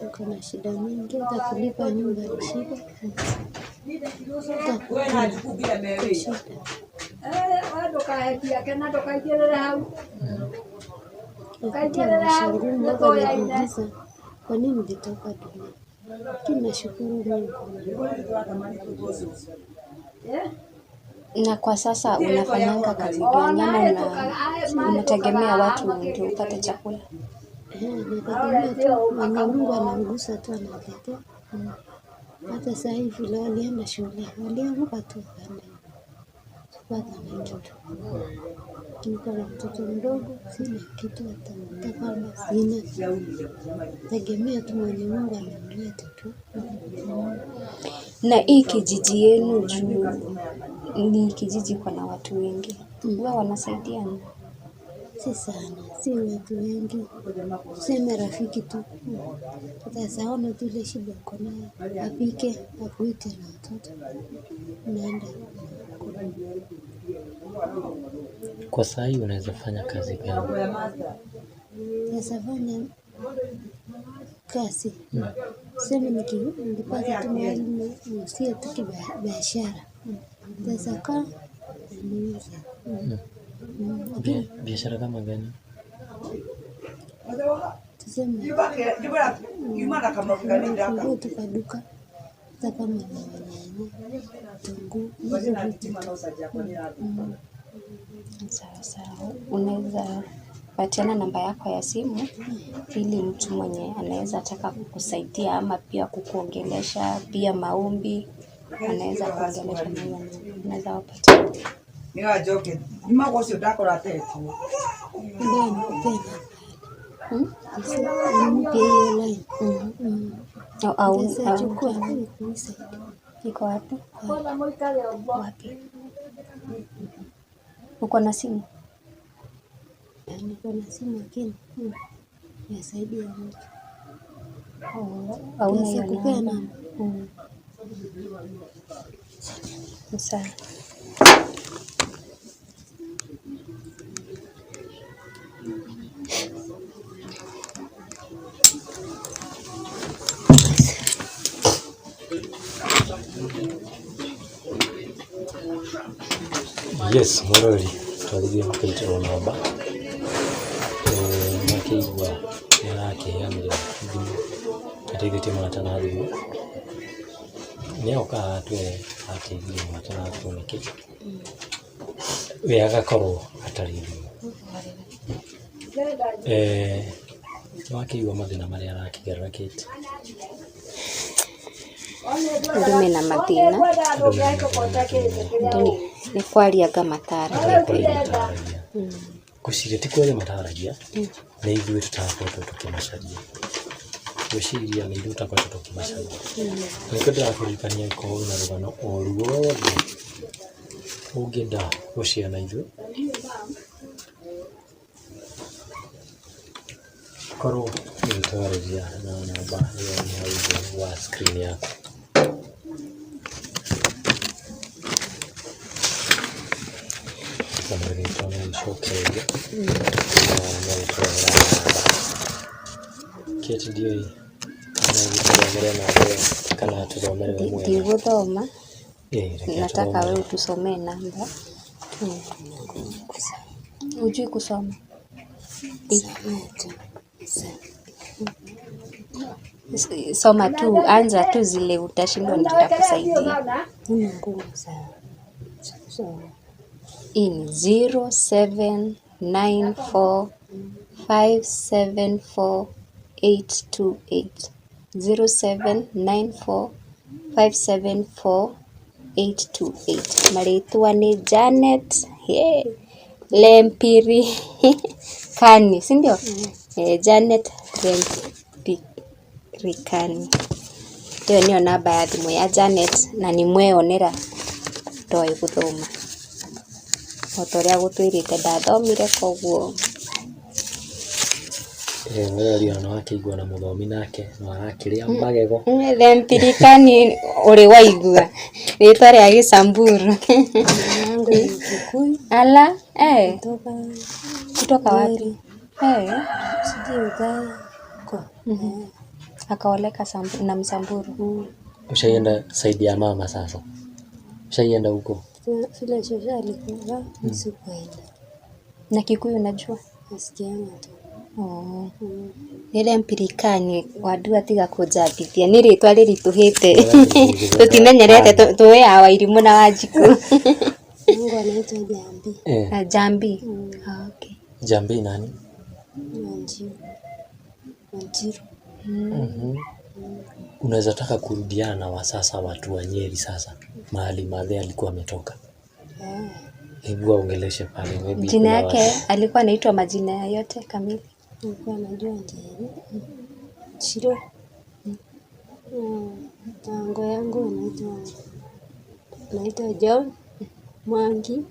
Niko na shida mingi, hata kulipa nyumba ni shida, hata kukula ni shida. Napitia maisha ngumu, mpaka najiuliza kwa nini nilitoka dunia, lakini nashukuru Mungu. Na kwa sasa unafanyanga kazi gani ama unategemea watu ndio upate chakula? Nategemea tu mwenye Mungu anamgusa tu ananiletea. Hata saa hii vile walienda shule, waliamka tu wakaenda, sikuwa na kitu. Niko na mtoto mdogo, sina kitu hata kama sina, tegemea tu mwenye Mungu anamleta tu. Na hii kijiji yenu juu ni kijiji iko na watu wengi, huwa wanasaidiana? Si sana, si watu wengi, tuseme rafiki tu. Sasa ona tu ile shida uko nayo, apike akuite na watoto, unaenda. Kwa saa hii unaweza fanya kazi gani? Sasa fanya kazi, tuseme nikipata tu mahali niuzie tu kibiashara, sasa kaa na niuze. Lakini Biashara kama gani? tuseme nifungue tu kaduka, hata kama ni nyanya, vitunguu, hizo vitu tu. Sawa sawa, unaweza patiana namba yako ya simu ili mtu mwenye anaweza taka kukusaidia ama pia kukuongelesha, pia maombi anaweza kuongelesha na hiyo namba, unaweza wapatia. Ndio nipe namba, nipe hiyo line. Au Sasa chukua ikusaidie. iko wapi? Wapi? Uko na simu? Niko na simu lakini yasaidia mtu. Hauna Naweza hiyo kupea namba? namba. Sawa. Yes, mwĩroreri twagĩthiĩ gũkaitĩrwo namba makĩigua nĩ arakĩheanire thimũ ateithĩtie mũrata na thimũ nĩ oka atwĩre ateithirie mũrata na thimũ nĩkĩ we agakorwo atarĩ thimũ. Nĩwakĩigua mathĩna marĩa arakĩgerera Kate? Andũ mena mathĩna, Andũ mena mathĩna maingĩ mũno. andũ nĩ kwarianga mataragia. Andũ nĩ kwaria mataragia, ngwĩciria ti kwaria mataragia, nĩ ithuĩ tũtakoretwo tũkĩmacaria, ngwĩciria nĩ ithuĩ tũtakoretwo tũkĩmacaria. Nĩkĩo ndĩrakũririkania angĩkorwo wĩna rũgano o ruothe ũngĩenda gũshare na ithuĩ, korwo ũgĩtwarĩria na namba ĩyo ĩ hau thĩ wa screen yaku. Na mwĩrĩ no ũcokererie na no ũtũrehera namba. Kate, ndiũĩ kana ũgĩtũthomere namba ĩyo kana tũthomere we mwene. Ndigũthoma, Reke nataka atũthomere. wewe utusomee namba. Hujui kusoma? Soma tu. Soma tu, anza tu zile utashindwa, nitakusaidia. Ni ngumu sana. Soma. Hii ni 0794574828. 0794 574 828. Marĩtwa nĩ Janet Lempiri Kani, si ndio? Janet Lempirikani. Ĩyo nĩyo namba ya thimũ ya Janet na nĩ mweyonera ndoĩ gũthoma. O ta ũrĩa agũtwĩrĩte ndathomire koguo. Mwĩrori ona wakĩigua na mũthomi nake no arakĩrĩa magego. Lempirikani ũrĩ waigua rĩtwa rĩa Gĩsamburu. Yangu ni Kikuyu. Ala, eh. Kutoka Kutoka wapi? Eh. Sijui Uganda. Akaoleka na Msamburu. Ushaienda saidi ya mama sasa? Ushaienda huko? Vile shosho alikuwa sikuenda. Na Kikuyu unajua? Nasikianga tu. Oh. Nĩ Lempirikani wandua tiga kũnjambithia nĩ rĩtwa rĩritũhĩte tũtimenyerete tũĩ ya Wairimũ na Wanjikũ. Mungu anaitwa Jambi. Jambi. Ah, okay. Jambi nani? Wanjiru. Wanjiru. Unaweza taka kurudiana na wasasa watu wa Nyeri sasa mahali madhe alikuwa ametoka. Hebu aongeleshe pale maybe. Jina yake alikuwa anaitwa majina yote kamili. Nilikuwa najua Njeri. Shiro. Tango yangu anaitwa John Mwangi.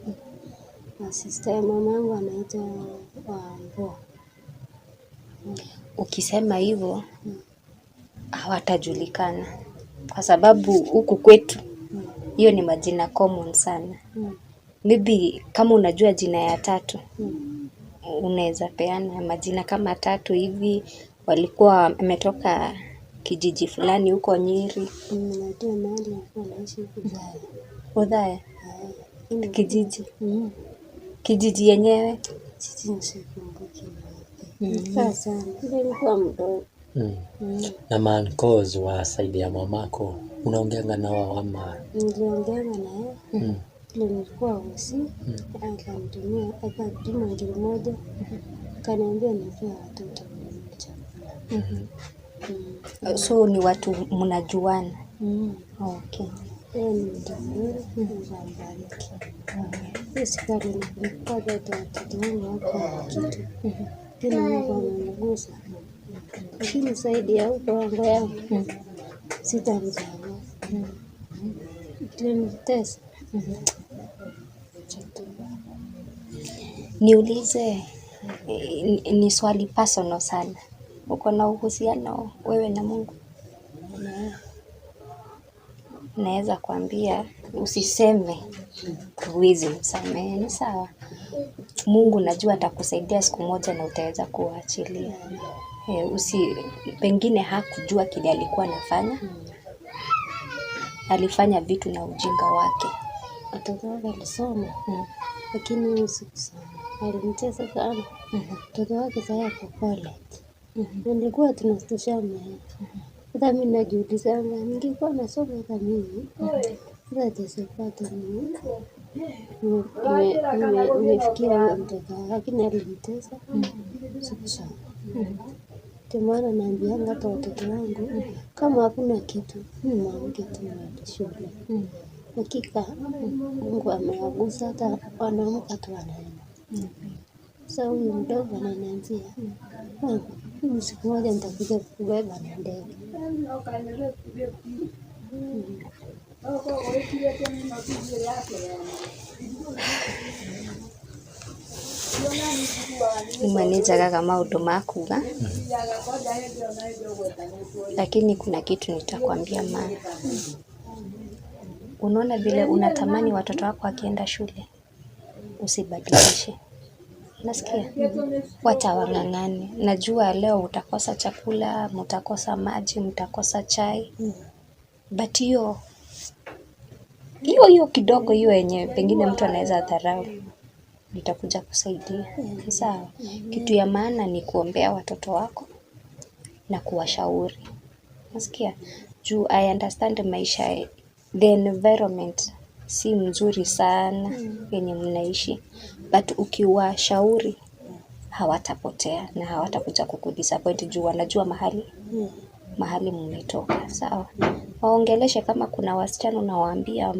Na sister ya mama yangu anaitwa Wambua. Ukisema hivyo hawatajulikana kwa sababu huku kwetu hiyo ni majina common sana. Maybe kama unajua jina ya tatu unaweza peana majina kama tatu hivi, walikuwa wametoka kijiji fulani huko Nyeri. Najua mahali alikuwa anaishi Udhaya. Udhaya? Kijiji. Kijiji yenyewe? Kijiji sikumbuki. Nilikaa sana. Nilikuwa mdogo. Na mancos wa saidi ya mamako unaongeanga na wao ama? Niliongeanga na yeye. Nilikuwa usi akanitumia akatuma ngiri moja akaniambia nipee watoto chakula. So ni watu mnajuana? Okay. Yeye ni mtu mzuri, Mungu ambariki. Hiyo siku alinikumbuka hata watoto wangu hawakuwa na kitu. Lakini Mungu amemgusa. Lakini zaidi ya huko wango yangu sitamsahau. Ilinitesa. Niulize, ni swali personal sana. Uko na uhusiano wewe na Mungu? Naweza kuambia usiseme huwezi msamehe, ni sawa. Mungu najua atakusaidia siku moja na utaweza kuachilia. Pengine hakujua kile alikuwa anafanya. Alifanya vitu na ujinga wake. Watoto wake alisoma, lakini mimi sikusoma. Alimtesa sana. Mtoto wake sasa ako college. Nilikuwa tunasoma. Hata mimi najiulizanga ningekuwa nasoma hata mimi. Sasa tesepata nimefikia huyo mtoto, lakini alinitesa sikusoma. Ndio maana naambianga hata watoto wangu kama hakuna kitu mwamke tu mwende shule. Hakika Mungu amewagusa hata wanaamka tu wanaenda. Sasa huyu mdogo ananiambia, mama, mimi siku moja nitakuja kukubeba na ndege. Rĩmwe nĩ njagaga maũndũ ma kuga, lakini kuna kitu nitakwambia ma. Unaona vile unatamani watoto wako wakienda shule, usibadilishe. Nasikia? Wacha wang'ang'ane. Najua leo utakosa chakula, mtakosa maji, mtakosa chai. But hiyo hiyo kidogo hiyo yenye pengine mtu anaweza dharau itakuja kusaidia. Sawa? Kitu ya maana ni kuombea watoto wako na kuwashauri. Nasikia? Juu I understand maisha, the environment si mzuri sana yenye mnaishi. But ukiwashauri hawatapotea na hawatakuja kukudisappoint juu wanajua mahali mahali mmetoka, sawa? Waongeleshe kama kuna wasichana unawaambia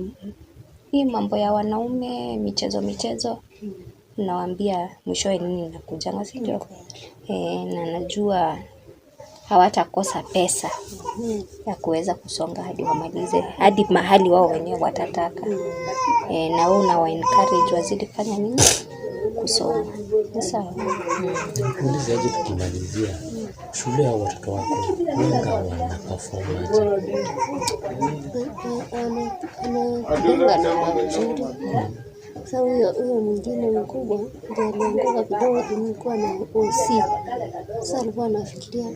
hii mambo ya wanaume michezo michezo, unawaambia mwishowe nini inakujanga, si ndio? Na najua hawatakosa pesa ya kuweza kusonga hadi wamalize hadi mahali wao wenyewe watataka. Na wewe unawa encourage wazidi kufanya nini? Kusoma. Sawa. Ulize aje tukimalizia shule ya watoto wako wenga wana perform aje? Wanapiga namba nzuri. Sasa huyo mwingine mkubwa ndiye alianguka kidogo juu nilikuwa na OC. Sasa alikuwa anafikiria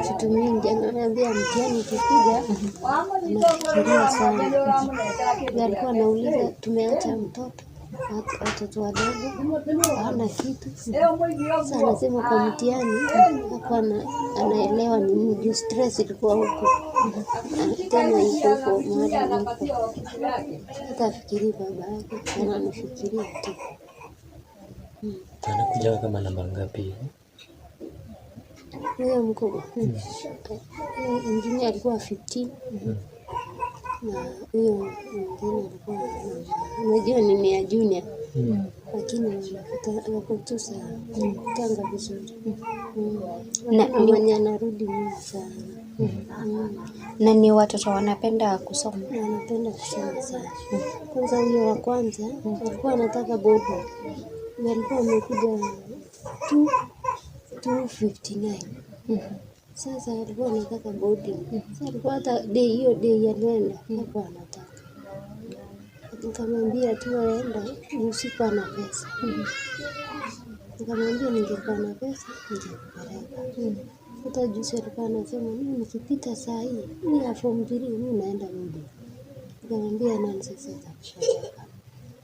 vitu mingi, ananiambia mtihani ikikuja anafikiria sana. Ndiye alikuwa anauliza tumeacha mtoto watoto wadogo hawana kitu. Sasa anasema kwa mtihani hakuwa anaelewa ni nini juu stress ilikuwa huko tena iko huko mahali iko. Hata afikirii baba yake, ananifikiria tu. Anakuja kama namba ngapi? Huyo mkubwa huyo mwingine alikuwa 15 na huyo mwingine alikuwa, unajua ni ya junior, lakini wanafuta wako tu sawa, wanafutanga vizuri. Na Hakuna mwenye anarudi nyuma sana. Na ni watoto wanapenda kusoma. Wanapenda kusoma sana. Kwanza huyo wa kwanza alikuwa anataka boarding na alikuwa amekuja 2:59. Sasa alikuwa anataka boarding. Sasa alikuwa hata day hiyo day alienda hakuwa anataka. Nikamwambia tu aenda, ni usiku ana pesa. Nikamwambia ningekuwa na pesa ningekupeleka. Hata juzi alikuwa anasema mimi nikipita saa hii mimi ya form 3 mimi naenda boarding. Nikamwambia nani sasa atakupeleka?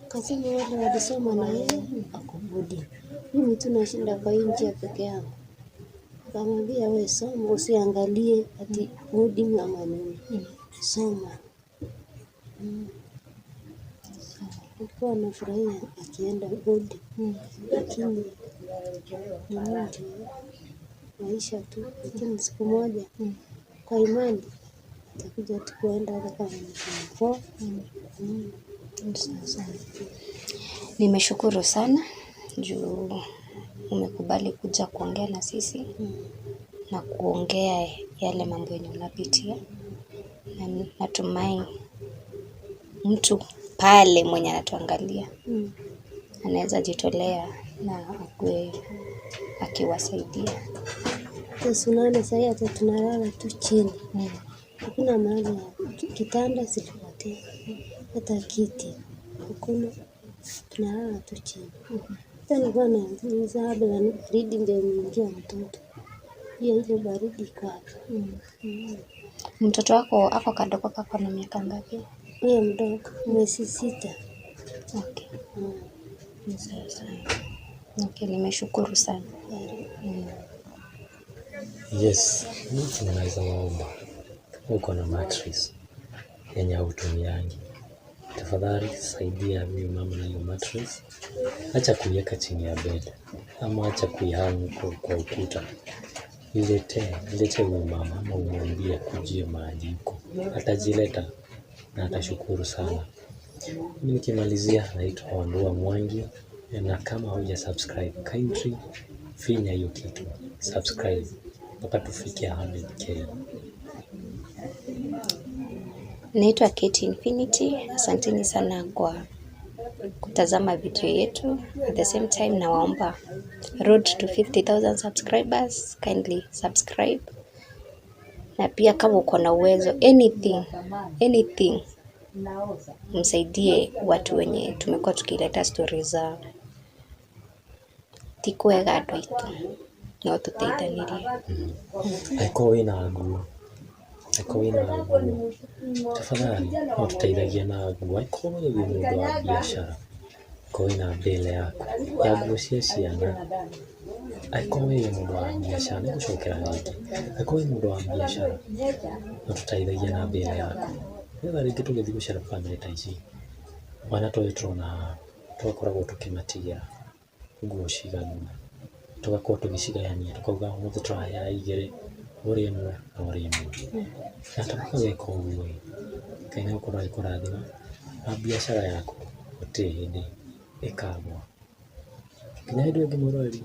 Akasema wale walisoma na yeye wako boarding. Mimi tu nashinda kwa hii njia peke yangu. Nikamwambia we soma, usiangalie ati boarding ama nini. Soma. Alikuwa anafurahia akienda boarding, lakini nini ndio maisha tu. Lakini siku moja kwa imani atakuja tu kuenda hata kama ni form 4. Sawa. Nimeshukuru sana juu umekubali kuja kuongea na sisi na kuongea yale mambo yenye unapitia, na natumai mtu pale mwenye anatuangalia anaweza jitolea na akuwe akiwasaidia. Sasa unaona sahii hata tunalala tu chini, hakuna mahali ya kitanda zilipotea, hata kiti hakuna, tunalala tu chini. Hata nilikuwa nauliza labda baridi ndio imeingia mtoto, hiyo ile baridi iko wapi? Mtoto wako ako kadogo kako na miaka ngapi? Huyo mdogo miezi 6. Okay. Sawa sawa. Okay, nimeshukuru sana. Yes, mimi tunaweza waomba kama uko na mattress yenye hautumiangi, tafadhali saidia huyu mama na hiyo mattress. Acha kuiweka chini ya bed ama acha kuihang huko kwa ukuta. Iletee huyu mama ama umwambie akujie mahali huko, atajileta na atashukuru sana. Mimi nikimalizia, naitwa Wambua Mwangi, na kama hauja subscribe kindly finya hiyo kitu subscribe mpaka tufike 100K. Naitwa Kate Infinity. Asanteni sana kwa kutazama video yetu. At the same time nawaomba road to 50,000 subscribers, kindly subscribe. Na pia kama uko na uwezo anything msaidie watu wenye tumekuwa tukileta stories zao. Ti kwega andũ aitũ, no tũteithanirie. Angĩkorwo wĩna nguo, angĩkorwo wĩna nguo, tafadhali no tũteithagie na nguo. Angĩkorwo we wĩ mũndũ wa biacara, angĩkorwo wĩna mbĩle yaku ya nguo cia ciana, angĩkorwo we wĩ mũndũ wa biacara, nĩngũcokera rĩngĩ, angĩkorwo wĩ mũndũ wa biacara, no tũteithagie na mbĩle yaku, nĩgetha rĩngĩ tũgĩthiĩ gũcera bamĩrĩ ta ici, mwana ta ũyũ tũrona haha, tũgakoragwo tũkĩmatigĩra nguo cigana ũna, tũgakorwo tũgĩcigayania, tũkauga ũmũthĩ tũraheana igĩrĩ, Ũrĩ ĩmwe na ũrĩ ĩmwe. Nataka weka ũguo ĩ, Ngai nĩegũkorwo agĩkũrathima na biacara yaku gũtirĩ hĩndĩ ĩkagũa. Nginya hĩndĩ ĩyo ĩngĩ mwĩroreri,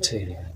twĩrĩgane.